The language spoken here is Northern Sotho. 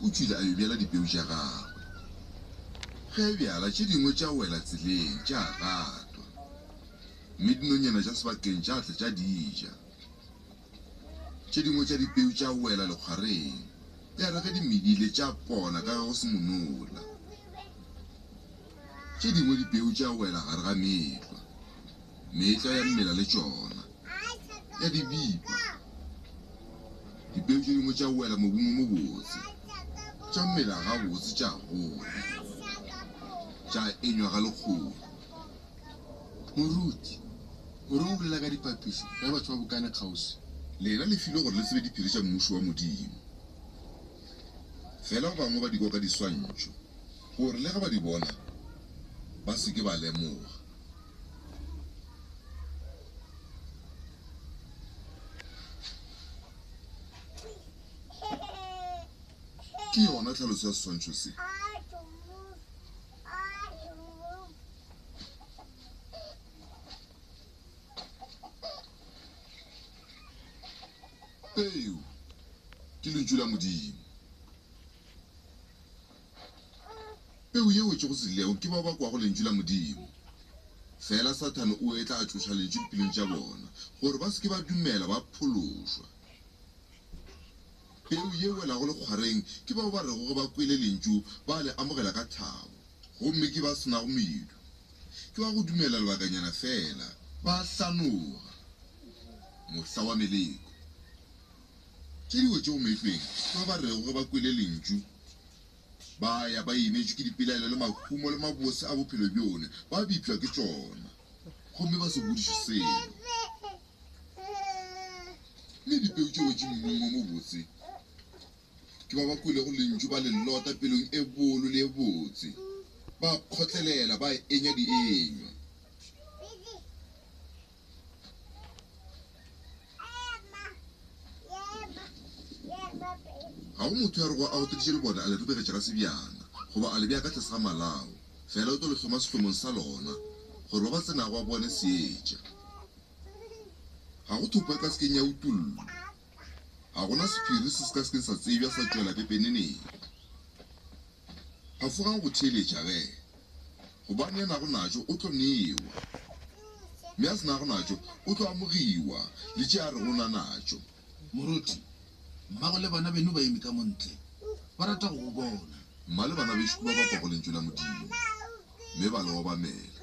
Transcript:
o tšwile a yo bjala dipeu tša gagwe. Ge a bjala, tše dingwe tša wela tseleng, tša gatwa, mme dinonyana tša sebakeng tša tla tša di ja. Tše dingwe tša dipeu tša wela lekgwareng, ya re ge di medile tša pona ka ge go se monola. Tše dingwe dipeu tša wela gare ga meetlwa, meetlwa ya mela le tšona, ya di bipa. Dipeu tše dingwe tša wela mobung o mobotse, tša mela gabotse tša gola, tša enywa ga lekgolo. Moruti, o reng o bolela ka dipapišo ge batho ba bokane kgauswi? Lena le filwe gore le tsebe diphiri tša Mmušo wa Modimo. Fela ba bangwe ba di kwa ka diswantšho, gore le ge ba di bona, ba se ke ba lemoga. Ke yona tlhaloso ya seswantšho se. Peu ke lentšu la Modimo. Peu ye wetšego tseleng ke bao ba kwago lentšu la Modimo. Fela Sathane o etla a tloša lentšu dipelong tša bona, gore ba se ke ba dumela ba phološwa. Peu ye welago lekgwareng ke bao ba rego ge ba kwele lentšu ba le amogela ka thabo, gomme ke ba se nago medu. Ke ba go dumela lebakanyana feela, ba hlanoga. Mohla wa meleko. Tše di wetšego meetlweng ke ba ba rego ge ba kwele lentšu, ba ya ba imetšwe ke dipelaelo le mahumo le mabose a bophelo bjone, ba bipša ke tšona, gomme ba se godiše selo. Mme dipeu tše wetše mmung o mobotse ke ba ba kwelego lentšu ba le lota pelong e bolo le e botse, ba kgotlelela ba enya dienywa. Ga go motho ya rego a goteditše lebone a le ribegetša ka sebjana, goba a le bea ka tlase ga malao, fela o tlo le hloma sehlomong sa lona, gore ba ba tsenago ba bone seetša. Ga go thopo e ka se keng ya utollwa, ga go na sephiri se se ka se keng sa tsebja sa tšwela pepeneneng. Phafogang go theeletša ge, gobane ya nago natšo o tlo newa, mme a se nago natšo o tlo amogiwa le tše a rego o na natšo. Moruti, mmago le bana beno ba eme ka mo ntle, ba rata go go bona. Mma le bana bešo ke ba ba kwago lentšu la Modimo, mme ba le obamela.